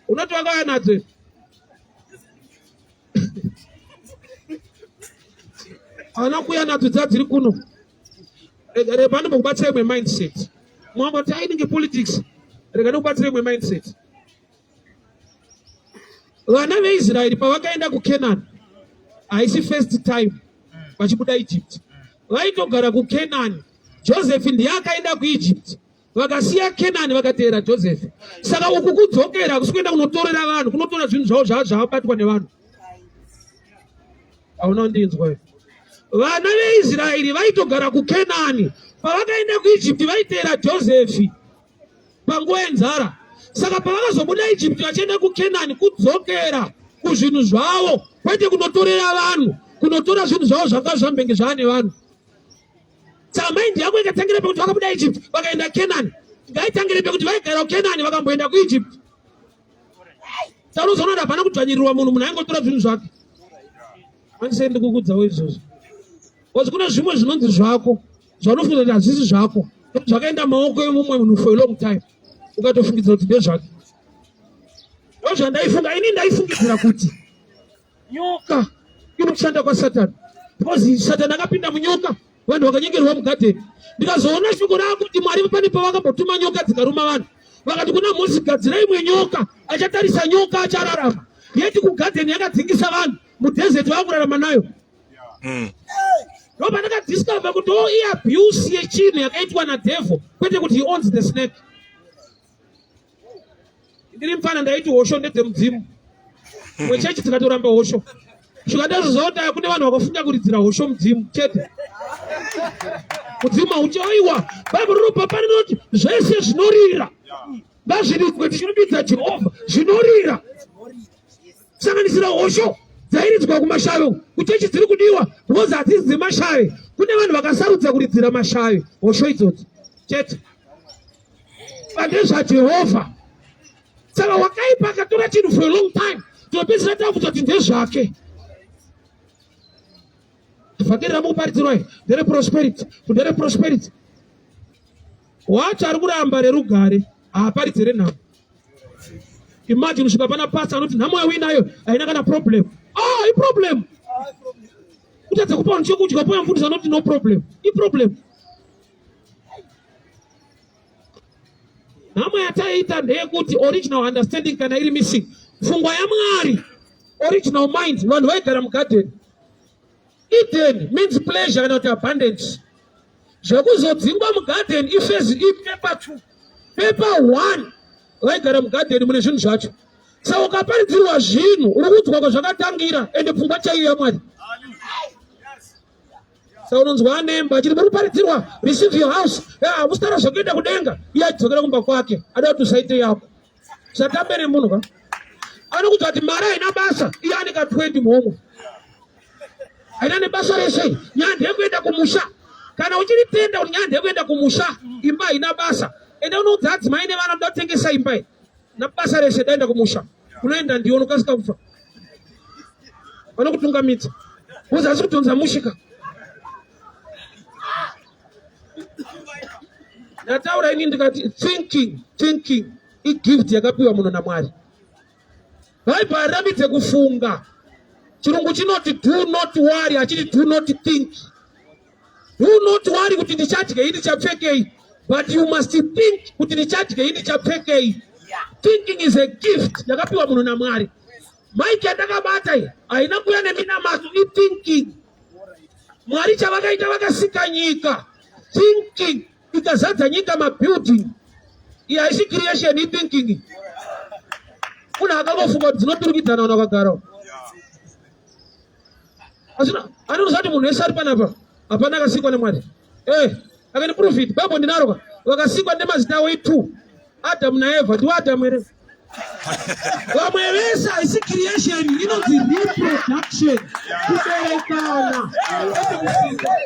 [SPEAKER 1] unoti wakauya nadzo Haana kuuya nadzo dza dziri kuno. Rega panombokubatsira imwe mindset. Mwamba kuti ainenge politics. Rega ndikubatsira imwe mindset. Vana veIsraeri pavakaenda kuCanaan, haisi first time vachibuda Egypt. Vaitogara kuCanaan. Joseph ndiye akaenda kuEgypt. Vakasiya Kenani vakateera Joseph. Saka uku kudzokera kusi kuenda kunotorera vanhu, kunotora zvinhu zvavo zvava zvavabatwa nevanhu. Hauna kundinzwa. Vana veIsraeri vaitogara kuKenani. Pavakaenda kuEgypt vaiteera Joseph panguva yenzara. Saka pavakazobuda Egypt vachienda kuKenani kudzokera kuzvinhu zvavo kwete kunotorera vanhu. kunotora zvinhu zvavo zvanga zvambenge zvaane vanhu. Saka mind yako ikatangira pekuti vakabuda Egypt vakaenda Canaan, ngaitangire pekuti vaigara kuCanaan vakamboenda kuEgypt. Saka unozoona kuti hapana kudzvanyirirwa munhu, munhu aingotora zvinhu zvake. Mandisei ndikukudzawo izvozvo. Because kune zvimwe zvinonzi zvako zvaunofunga kuti hazvisi zvako zvakaenda maoko emumwe munhu for a long time ukatofungidzira kuti ndezvake. Ndozvandaifunga ini, ndaifungidzira kuti nyoka inoshanda kwaSatani because Satani akapinda munyoka, vanhu vakanyengerwa mugadheni. Ndikazoona shoko rakuti Mwari pane pavakambotuma nyoka dzikaruma vanhu, vakati kuna Mozisi, gadzira imwe nyoka, achatarisa nyoka achararama. Yeti kugadheni yakadzingisa vanhu, mudhezeti vakurarama nayo. Ndopandakadiscover kuti o iabuse yechinhu yakaitwa nadevil, kwete kuti he owns the snake. Ndiri mufana ndaiti hosho ndedzemudzimu wechechi, dzikatoramba hosho svika ndazozota kune vanhu vakafunga kuridzira hosho mudzimu chete. Mudzimu hauchaiwa. Bhaibheri rinopa parinoti zvese zvinorira ngazviridzwe tichirumbidza Jehovha. Zvinorira sanganisira hosho dzairidzwa kumashave kuchechi dziri kudiwa because hadzisi dzemashave. Kune vanhu vakasarudza kuridzira mashave hosho idzodzo chete, ndezvaJehovha. Saka wakaipa akatora chinhu for a long time, tinopedzisira takuti kuti ndezvake. Vhangeri ramukuparidzirwa iri ndere prosperity, ndere prosperity. Wacho ari kuramba rerugare haaparidze renhamo. Imagine kusvika pana pastor anoti nhamo yauinayo haina kana problem. Ah, iproblem. Kutadza kupa vanhu chekudya, poya mufundisi anoti no problem, iproblem. Nhamo yataiita ndeyekuti original understanding kana iri missing, pfungwa yaMwari, original mind, vanhu vaigara mugarden. Eden means pleasure kana kuti abundance. Zvekuzodzingwa mugarden iphase ipaper 2. Paper 1 vaigara mugarden mune zvinhu zvacho. Saka ukaparidzirwa zvinhu uri kuudzwa kwazvakatangira, ende pfungwa chaiyo yaMwari. Saka unonzwa anemba achiti muri kuparidzirwa receive your house, hamusitara zvekuenda kudenga, iye achidzokera kumba kwake ada kuti usaite yako. Satambe nemunhu ka anokudza kuti mari haina basa, iye ane ka 20 muhomwe, haina nebasa rese. Nyaya ndeyekuenda kumusha. Kana uchiritenda kuti nyaya ndeyekuenda kumusha, imba haina basa, enda unoudza adzimai nevana kuda kutengesa imba iyi nabasa rese, daenda kumusha. Unoenda ndiwo unokasika kufa, vanokutungamidza uzi asi kutonza mushika. Ndataura ini ndikati thinking igift yakapiwa munhu naMwari. Bhaibheri harambidze kufunga. Chirungu chinoti do not worry, achiti do not think. Do not worry kuti ndichadyei, ndichapfekei, but you must think kuti ndichadyei, ndichapfekei. Thinking is a gift yakapiwa munhu naMwari. Maiki yandakabata iyi haina kuuya neminamato, ithinking. Mwari chavakaita, vakasika nyika, thinking ikazadza nyika, mabuilding. Iyi haisi creation, ithinking. Munhu akangofunga kuti dzinoturikidzana, vanhu vakagara. Anoziva kuti munhu wese ari panapa hapana akasikwa naMwari. I can prove it. Bible ndinaro ka. Vakasikwa nemazita avo itu Adamu naEvha. Ndiwo Adamu here? Vamwe vese haisi creation, inonzi reproduction, kuberekana, kwete kusikwa.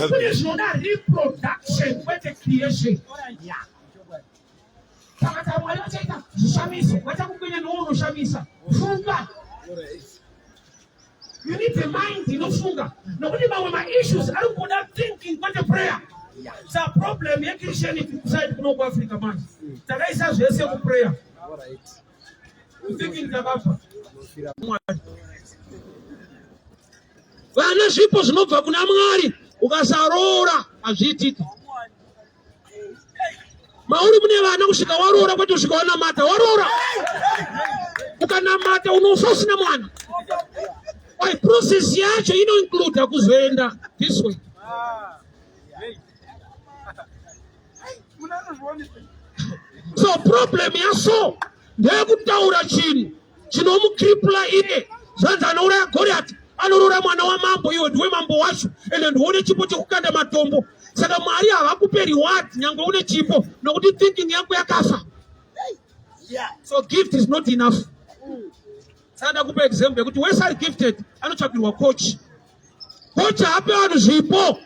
[SPEAKER 1] Kune zvinoda reproduction, kwete creation. Saka Mwari vachaita zvishamiso, vachakukwenya nowo unoshamisa. Funga. You need a mind inofunga, nokuti mamwe maissues ari kuda thinking, kwete prayer. Sa problem yechristianity kuside kuno kuAfrica manje, takaisa zvese kuprayer, thinking takafa. Mwari vana zvipo zvinobva kuna Mwari, ukasaroora hazviitiki. Mauri mune vana kusvika waroora, kwete kusvika wanamata waroora. Ukanamata unofa usina mwana. Why? Process yacho inoincluda kuzoenda this way. So problem yaso ndeyekutaura chinhu chinomukripula iye. Zvanzi anouraya Goriati anoroora mwana wamambo, iwe ndiwe mambo wacho, ende ndione chipo chekukanda matombo. Saka Mwari havakupe reward nyangwe une chipo, nokuti thinking yako yakafa. So gift is not enough. Saka ndakupa example yekuti wese ari gifted anotsvakirwa coach. Coach haape vanhu zvipo.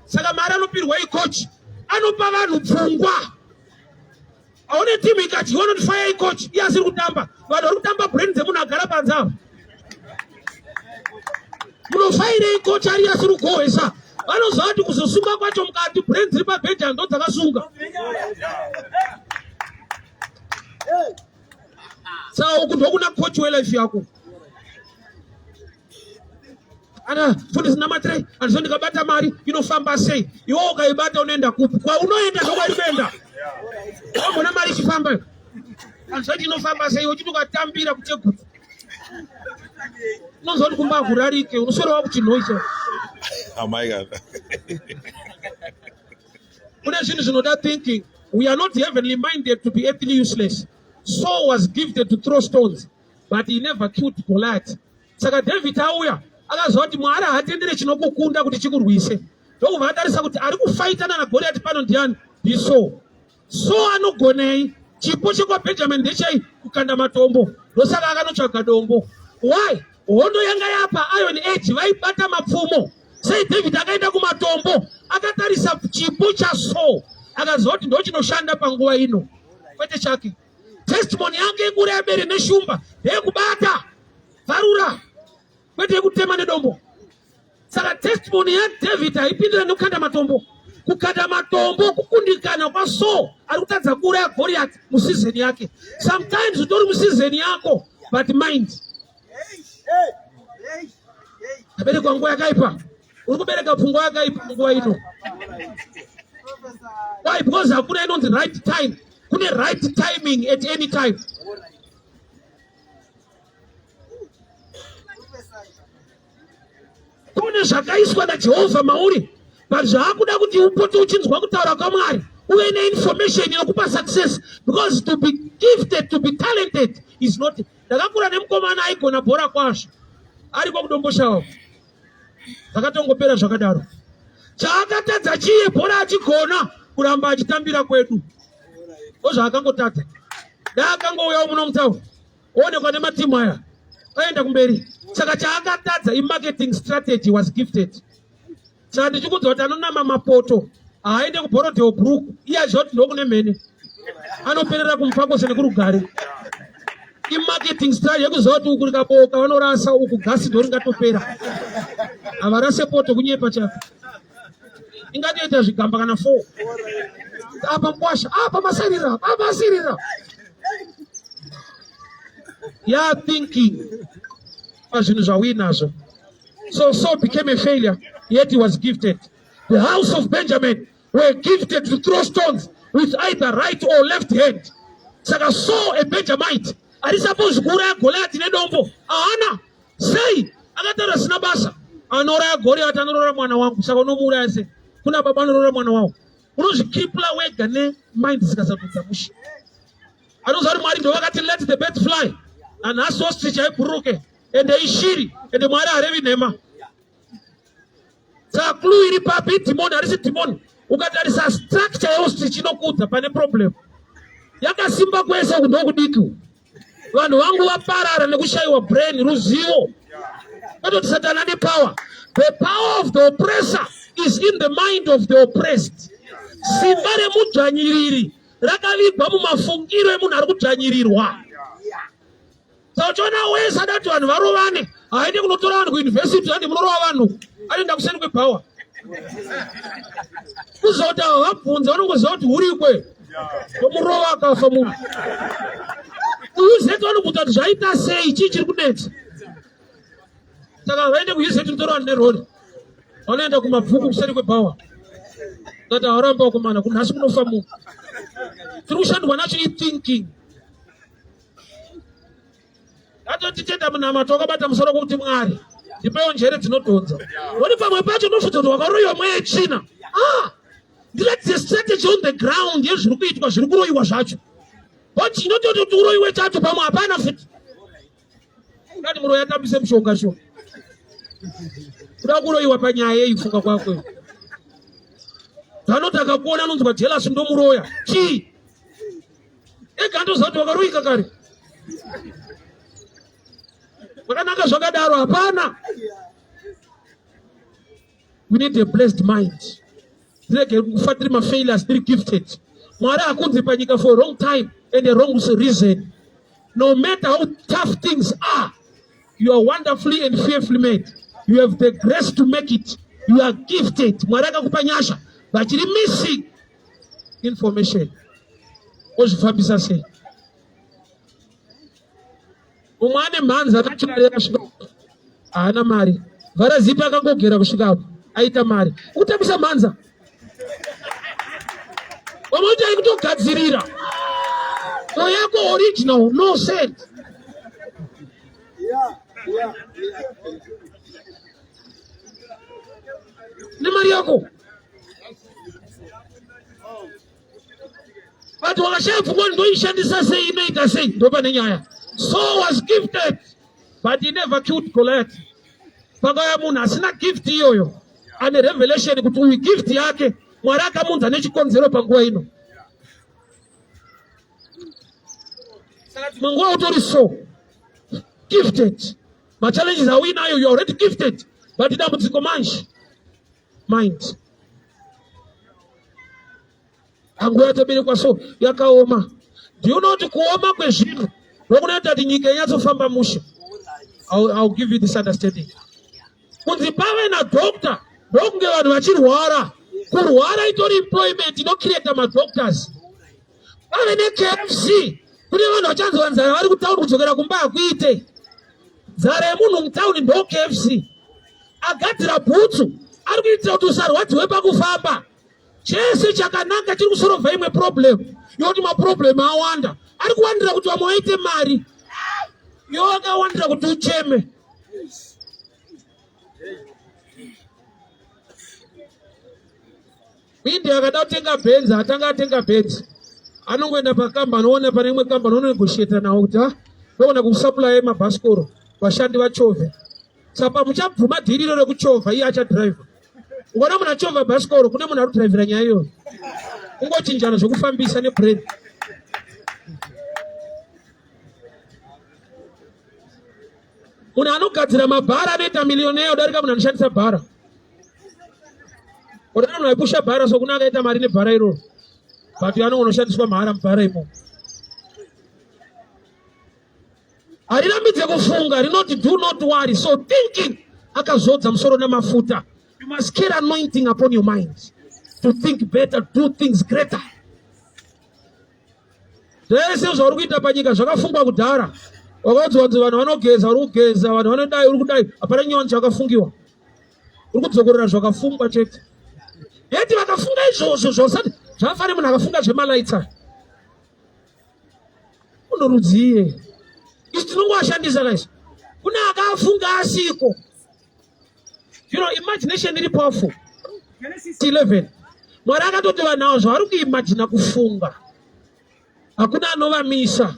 [SPEAKER 1] Saka mari anopirwa icoach anopa vanhu pfungwa. Aone timu ikadyiwa anoti fire icoach iye asiri kutamba. Vanhu vari kutamba brain dzemunhu agara panze apa. Munofairei coach ari asiri kugohwesa. Vanoziva kuti kuzosunga kwacho mukati brain dziri pabhenji ndo dzakasunga. Saka uku ndokuna coach welife yako. Ana fundisi namatirei andizo ndikabata mari inofamba sei? Iwe ukaibata unoenda kupi? Kwaunoenda ndokwairi kuenda. Wambona mari ichifamba. Andizoti inofamba sei uchiti ukatambira kuchegutu. Unonzwa kuti kumba hakurarike unoswera wakuchinhoi chaicho.
[SPEAKER 3] Amai kana.
[SPEAKER 1] Kune zvinhu zvinoda thinking. We are not heavenly minded to be earthly useless. Saul was gifted to throw stones, but he never killed Goliath. Saka David auya akaziva kuti Mwari haatendere chinokukunda kuti chikurwise. Ndokubva atarisa kuti ari kufaitana naGoliath pano ndiani? NdiSaul. Saul anogonei? Chipo chekwaBenjamin ndechei? Kukanda matombo. Ndosaka akanotsvaga dombo. Why? Hondo yanga yapa Iron Age vaibata mapfumo. Sei David akaenda kumatombo akatarisa chipo chaSaul akaziva kuti ndochinoshanda panguva ino kwete chake. Testimony yake yekuuraya bere neshumba ndeyekubata varura kwete yekutema nedombo. Saka testimony yaDavid haipindira nekukanda matombo. Kukanda matombo kukundikana kwaSaul ari kutadza kuuraya Goliath musizeni yake. Sometimes utori musizeni yako but mind aberekwa nguva yakaipa uri kubereka pfungwa yakaipa munguva ino why because hakuna inonzi right time kune right timing at any time Kune zvakaiswa naJehovha mauri but zvaakuda kuti upote uchinzwa kutaura kwaMwari uve neinformation inokupa success because to be gifted to be talented is not. Ndakakura nemukomana aigona bhora kwazvo ariko kuDomboshawa zvakatongopera zvakadaro. Chaakatadza chiye bhora achigona kuramba achitambira kwedu ndozvaakangotadza. Dai akangouyawo muno mutauni oonekwa nematimu aya aenda kumberi saka chaakatadza imarketing strategy was gifted saka ndichikuudza kuti anonama mapoto haaende kuborodale brook iye aziva kuti ndokune mhene anoperera kumufakose nekurugare imarketing strategy yekuziva kuti uku rikaboka vanorasa uku gasi ndoringatopera havarase poto kunyepa chako ingatoita zvigamba kana 4 apa mkwasha apa masirira apa masirira ya thinking pazvinhu zvauinazvo so Saul became a failure yet he was gifted the house of Benjamin were gifted to throw stones with either right or left hand saka Saul a Benjamite ari suppose kuuraya Goliath nedombo ahana sei akataura zvisina basa anouraya Goliath anoroora mwana wangu saka unomuuraya sei kuna baba anoroora mwana wawo unozvikipula wega nemind dzikasapinza mushe anoziva kuti mwari ndovakati let the bird fly nanhasi ostrich haibhururuke ende ishiri ende mwari harevi nhema saka clue iri papi idhimoni harisi dhimoni ukatarisa structure yeostrich inokuudza pane problem yakasimba kwese uku ndokudiki vanhu vangu vaparara nekushayiwa brain ruzivo kwete satani ane power the power of the oppressor is in the mind of the oppressed simba remudzvanyiriri rakavigwa mumafungiro emunhu ari kudzvanyirirwa saka uchiona wese ada kuti vanhu varovane haende kunotora vanhu kuyunivhesiti andi munorova vanhu anoenda kuseni kwebhawa kuzoti ava vabvunze vanongoziva kuti hurikwe vomurova akafa munhu kuyuzeti vanobvunza kuti zvaita sei chii chiri kunetsa saka vaende kuyuzeti kunotora vanhu nerori vanoenda kumabvuku kuseri kwebhawa ndati hauramba wakomana kunhasi kunofa munhu tiri kushandwa nacho ithinking Atotitenda munamato wakabata musoro kuti Mwari ndipewo njere dzinodhonza. Woni pamwe pacho unofunza kuti wakaroyiwa mweya yetsvina. Ah! Ndiratidze strategy on the ground yezviri kuitwa zviri kuroyiwa zvacho. But chinototi kuti uroyiwe chacho pamwe hapana futi. Kani muroyi atambise mushonga shuwa. Kuda kuroyiwa panyaya yei funga kwako. Vanoti akakuona anonzwa jealous ndomuroya. Chii? Ega ndoziva kuti wakaroyika kare. Kwakanaka zvakadaro hapana. We need a blessed mind. Tirege kufa tiri mafailures, tiri gifted. Mwari hakunzi panyika for a wrong time and a wrong reason. No matter how tough things are, you are wonderfully and fearfully made. You have the grace to make it. You are gifted. Mwari akakupa nyasha. Vachiri missing information. Ozvifambisa sei? Umwe ane mhanza naturally akasvika haana mari. Vharazipi akangogera kusvika apo aita mari. Ukutambisa mhanza. Vamwe kuti ari kutogadzirira. So yako original no cent.
[SPEAKER 2] Yeah.
[SPEAKER 1] Nemari yako. But wakashaya pfungwa ndoishandisa sei inoita sei ndopane nyaya. Saul was gifted but he never killed Goliath. Pakauya munhu asina gift iyoyo ane revelation kuti uyu gift yake Mwari akamunza nechikonzero panguva ino. Saka dzimwe nguva utori so gifted. Machallenges auinayo you are already gifted but dambudziko manje mind. Panguva yatoberekwa so yakaoma. Do you know kuti kuoma kwezvinhu ndokunoita kuti nyika inyatsofamba mushe? I'll give you this understanding. Kunzi pave nadoctor ndokunge vanhu vachirwara. Kurwara itori employment inocreata madoctors. Pave neKFC kune vanhu vachanzwa nzara vari kutauni kudzokera kumba hakuite. Nzara yemunhu mutauni ndo KFC. Agadzira bhutsu ari kuitira kuti usarwadziwe pakufamba. Chese chakanaka chiri kusorovha imwe problem yoti maproblem awanda ari kuwandira kuti vamwe vaite mari yo akawandira kuti ucheme. India akada kutenga bhenzi atanga atenga bhenzi anongoenda pakambani oona pane imwe kambani onegotiata nawo kuti ah ndoona kusupply mabhasikoro vashandi vachovhe saka pamuchabvuma dhiri iro rekuchovha iye achadhiraivha ukaona munhu achovha bhasikoro kune munhu ari kudhiraivhira nyaya iyoyo kungochinjana zvekufambisa nebrain munhu anogadzira mabhara anoita millionaire kudarika munhu anoshandisa bhara Unoona munhu aipusha bhara so kuna akaita mari nebhara iroro but anonoshandiswa mahara mubhara imomo. Harirambidze kufunga rinoti do not worry. So thinking akazodza musoro nemafuta. You must carry anointing upon your mind to think better, do things greater. Zvese zvauri kuita panyika zvakafungwa kudhara. Wakaudzwa kunzi vanhu vanogeza, uri kugeza, vanhu vanodai, uri kudai. Hapana nyowani chakafungiwa. Uri kudzokorora zvakafungwa chete. Yeti vakafunga izvozvo zvosati zvakafanira munhu akafunga zvemalaitsa. Unorudziye. Isu tinongoashandisa kaisi. Kune akafunga asiko. You know, imagination iri powerful. Genesis 11. Mwari akatoti vanhu avo zvavari kuimagina kufunga. Hakuna anovamisa.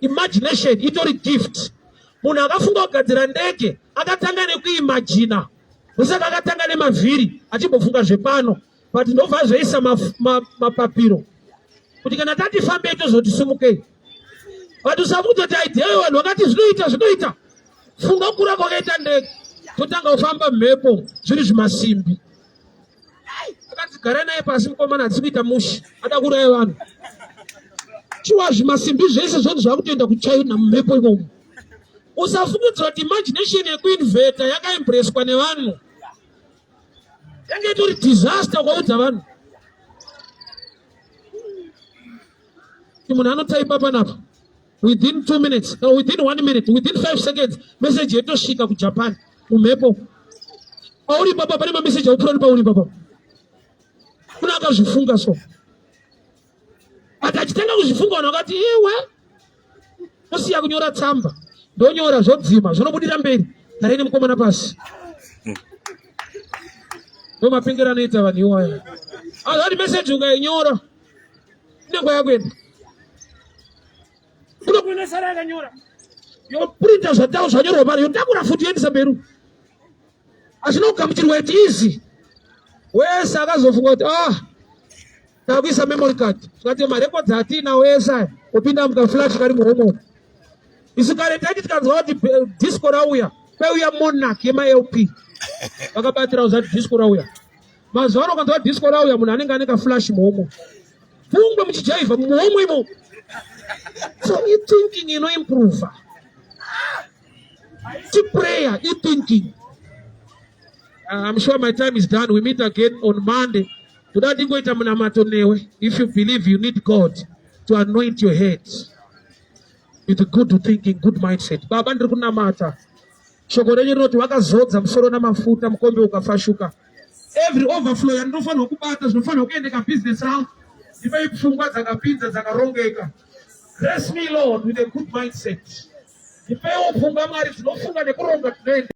[SPEAKER 1] Imagination itori gift. Munhu akafunga kugadzira ndege akatanga nekuimagina. Ndosaka akatanga nemavhiri achimbofunga zvepano. But ndobva azoisa mapapiro. Ma, kuti kana tati fambei tozoti simukei. But usafunga kuti idea vanhu vakati zvinoita zvinoita. Funga kukura kwakaita ndege totanga kufamba mhepo zviri zvimasimbi. Akanzi gara naye pasi mukomana hatisi kuita mushe ada kuuraya vanhu. Chiwa zvimasimbi zvese zvonzi zvakutoenda kuchina mumhepo imomo. Usafungidzira kuti imagination yekuinveta yakaimpreswa nevanhu. Yange itori disaster kwaudza vanhu. Munhu anotaipa panapa. Within 2 minutes, no, within 1 minute, within 5 seconds, message yetosvika kuJapan mumhepo. Pauri papa pane mameseji aupura pauri papa. Kuna akazvifunga so. But achitanga kuzvifunga vanhu vakati iwe osiya kunyora tsamba ndonyora zvodzima zvinobudira mberi garai nemukomana pasi. Ndo mapengero anoita vanhu iwaya. Azati message ukainyora inenguva yakuenda kunokuendesara yakanyora yoprinta zvatau zvanyorwa pano yotakura futi yoendesa mberi hazvina kugamuchirwa it easy wese akazofunga kuti ah takuisa memory card zvikati marekodzi atiinawo ese aya opinda mukaflash kari muhomo. Isu kare taiti tikanzwa kuti disco rauya, kwaiuya Monarch yemaLP vakabatira kuzati disco rauya. Mazuva ano ukanzwa disco rauya, munhu anenge ane kaflash muhomwe, pungwe muchijaivha muhomwe imo. So ithinking inoimprova tiprayer, ithinking. I'm sure my time is done. We meet again on Monday. Toda ndingoita munamato newe. If you believe you need God to anoint your head with good thinking, good mindset. Baba, ndiri kunamata. Shoko renyu rinoti vakazodza musoro namafuta, mukombe ukafashuka. Every overflow yandinofanirwa kubata, zvinofanirwa kuendeka business rangu, ndipei pfungwa dzakapinza, dzakarongeka. Bless me, Lord, with a good mindset. Ndipeiwo pfungwa, Mwari, dzinofunga nekuronga tinoenda.